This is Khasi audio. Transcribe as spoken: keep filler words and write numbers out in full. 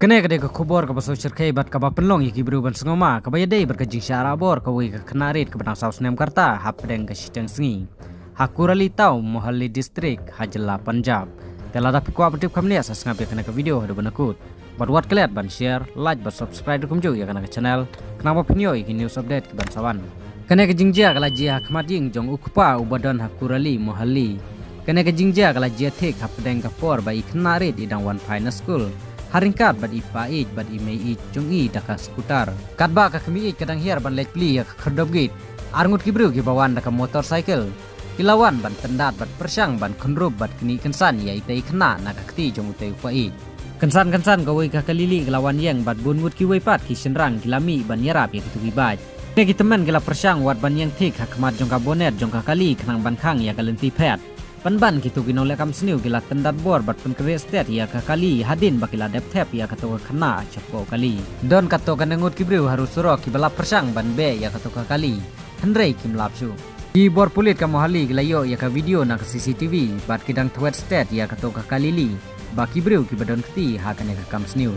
Kane ka dei ka khubor kaba sngewsyrkhei bad kaba pynlong ïa ki briew ban sngewma, kaba ïadei bad ka jingshah rah bor kawei ka khynnah rit kaba dang saw snem ka rta hapdeng ka shiteng sngi ha Kurali Town, Mohali District, ha jylla Punjab. Te lada phi kwah ban tip kham bniah, sa sngap ïa kane ka video haduh ban da kut. Bad wat klet ban share, like bad subscribe ruh kumjuh ïa kane ka channel, khnang ba phin ïoh ïa ki news update kiban sa wan. Kane ka jingjia ka la jia ha khmat ïing jong u kpa uba don ha Kurali Mohali. Kane ka jingjia ka la jia thik hapdeng ka por ba i khynnah rit i dang wan phai na skul, ha ryngkat bad i pa ïeit bad i mei ïeit jong i da ka skutar. Katba ka khmih ïeit ka dang hiar ban leit plie ïa ka khyrdop gate, arngut ki briew kiba wan da ka motorcycle ki la wan ban tyndat bad pyrshang ban khynrup bad knieh kynsan ïa itei i khynnah na ka kti jong utei u pa ïeit. Kynsan kynsan kawei ka kali lieh ka la wan ïeng bad bun ngut kiwei pat ki shynrang ki la mih ban ïarap ïa kito ki bike. Kine ki tymmen ki la pyrshang wat ban ïeng thik ha khmat jong ka bonet jong ka kali khnang ban khang ïa ka lynti phet. Pynban kito ki nongleh kam sniew ki la tyndat bor bad pynkhreh stet ïa ka kali hadien ba ki la dep thep ïa kato ka khynnah shapoh kali. Don katto katne ngut ki briew harud surok kiba la pyrshang ban beh ïa kato ka kali, hynrei kim lap shuh. Ki bor pulit ka Mohali ki la ïoh ïa ka video na ka C C T V bad ki dang thwet stet ïa kato ka kali lieh ba ki briew kiba don kti ha kane ka kam sniew.